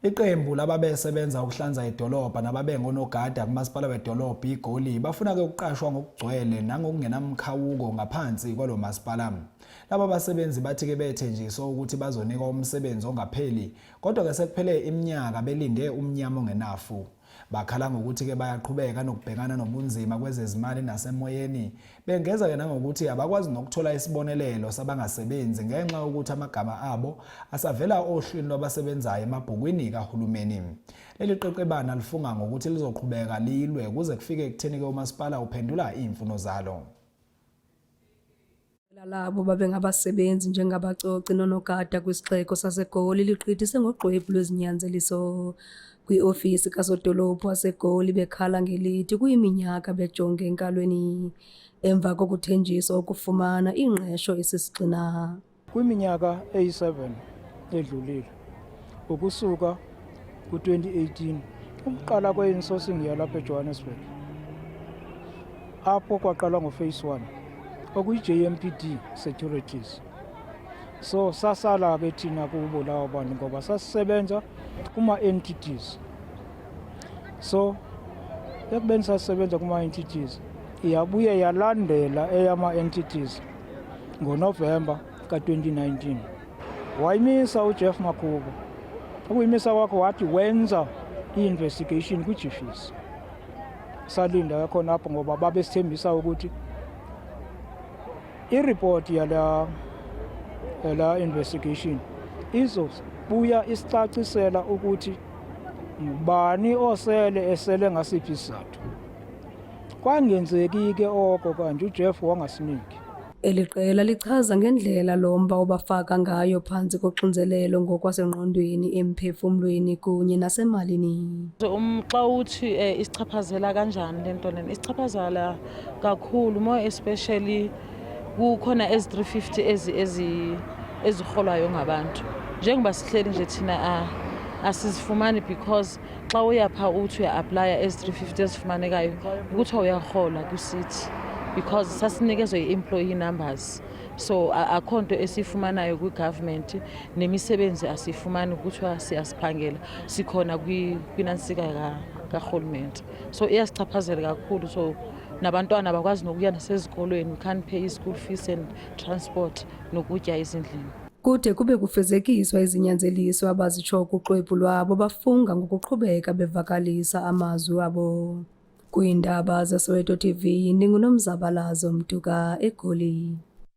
Iqembu lababesebenza ukuhlanza idolobha nababengonogada kumasipala wedolobha iGoli bafuna-ke ukuqashwa ngokugcwele nangokungenamkhawuko ngaphansi kwalo masipala. Laba basebenzi bathi-ke bethenjiswe ukuthi bazonikwa umsebenzi ongapheli kodwa-ke sekuphele iminyaka belinde umnyama ongenafu. Bakhala ngokuthi-ke bayaqhubeka nokubhekana nobunzima kwezezimali nasemoyeni, bengeza-ke nangokuthi abakwazi nokuthola isibonelelo sabangasebenzi ngenxa yokuthi amagama abo asavela ohlwini lwabasebenzayo emabhukwini kahulumeni. Leli qeqebana lifunga ngokuthi lizoqhubeka lilwe kuze kufike ekutheni-ke umasipala uphendula iy'mfuno zalo. Labo babengabasebenzi njengabacoci nonogada kwisixeko saseGoli ligqithise ngoxwebhu lwezinyanzeliso kwiofisi kasodolophu waseGoli bekhala ngelithi kuyiminyaka bejonge enkalweni emva kokuthenjiswa ukufumana ingqesho esisigxina. Kwiminyaka eyi-7 edlulile ukusuka ku-2018 ukuqala kwe-insourcing yalapha eJohannesburg apho kwaqala ngo-phase 1 okuyi-JMPD Securities. So sasala-ke thina kubo labo bantu ngoba sasisebenza kuma-entities. So ekubeni sasisebenza kuma-entities yabuye yalandela eyama-entities ngoNovemba ka-2019. Wayimisa uJeff Makhubo. Ukuyimisa kwakho wathi wenza i-investigation kwi-GFIS. Salinda khona apho ngoba babesithembisa ukuthi i-report yala investigation izobuya isicacisela ukuthi ngubani osele esele ngasiphi isizathu. Kwangenzeki-ke oko kanje uJeff wangasiniki. Eli qela lichaza ngendlela lo mba obafaka ngayo phantsi koxinzelelo ngokwasengqondweni, emphefumlweni kunye nasemalini. Xa uthi isichaphazela kanjani le nto lena, isichaphazela kakhulu, more especially kukhona ezi 350 ezi ezirholwayo ngabantu. Njengoba sihleli nje thina asizifumani because xa uyapha uthi uya-aplaya ezi 350 ezifumanekayo kuthiwa uyarhola kwisithi because sasinikezwe i-employee numbers, so akho nto esiyifumanayo kwi-government, nemisebenzi asiyifumani, kuthiwa siyasiphangela sikhona kwinansika karhulumente, so iyasichaphazela kakhulu. So nabantwana abakwazi nokuya nasezikolweni, we can't pay i-school fees and transport nokutya ezindlini. Kude kube kufezekiswa izinyanzeliso abazitsho kuxwebhu lwabo, bafunga ngokuqhubeka bevakalisa amazwi wabo. Kwiindaba zeSoweto TV, ndinguNomzabalazo Mduka eGoli.